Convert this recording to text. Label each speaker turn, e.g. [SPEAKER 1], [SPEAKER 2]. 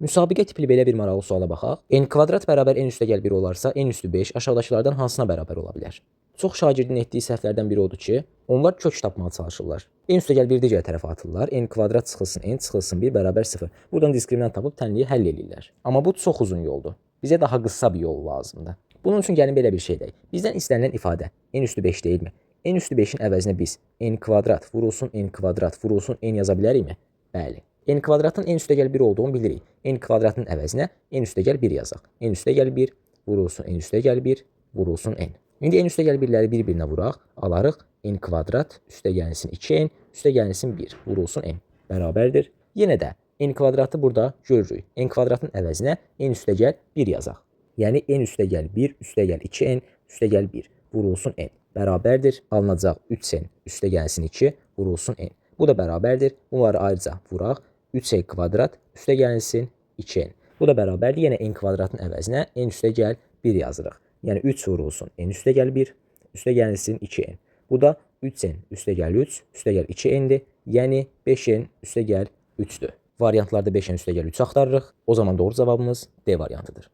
[SPEAKER 1] Müsabiqə tipli belə bir maraqlı suala baxaq. N kvadrat bərabər n üstəgəl 1 olarsa, n üstü 5 aşağıdakılardan hansına bərabər ola bilər? Çox şagirdin etdiyi səhvlərdən biri odur ki, onlar kök tapmağa çalışırlar. N üstəgəl 1 digər tərəfə atırlar. N kvadrat çıxılsın n çıxılsın 1 bərabər 0. Buradan diskriminant tapıb tənliyi həll eləyirlər. Amma bu çox uzun yoldur. Bizə daha qısa bir yol lazımdır. Bunun üçün gəlin belə bir şey deyək. Bizdən istənilən ifadə n üstü 5 deyilmi? N üstü 5-in əvəzinə biz n kvadrat vurulsun n kvadrat vurulsun n yaza bilərikmi? Bəli. N kvadratın n üstəgəl 1 olduğunu bilirik. N kvadratın əvəzinə n üstəgəl 1 yazaq. N üstəgəl 1 vurulsun n üstəgəl 1 vurulsun n. İndi n üstəgəl 1-ləri bir-birinə vuraq. Alarıq n kvadrat üstəgəlsin 2n üstəgəlsin 1 vurulsun n bərabərdir. Yenə də n kvadratı burada görürük. N kvadratın əvəzinə n üstəgəl 1 yazaq. Yəni n üstəgəl 1 üstəgəl 2n üstəgəl 1 vurulsun n bərabərdir. Alınacaq 3n üstəgəlsin 2 vurulsun n. Bu da bərabərdir. Bunları ayrıca vuraq. 3n kvadrat üstəgəlsin 2n. Bu da bərabərdir. Yenə n kvadratın əvəzinə n üstəgəl 1 yazırıq. Yəni 3 vurulsun n üstəgəl 1 üstəgəlsin 2n. Bu da 3n üstəgəl 3 üstəgəl 2n-dir. Yəni 5n üstəgəl 3-dür. Variantlarda 5n üstəgəl 3 axtarırıq. O zaman doğru cavabımız D variantıdır.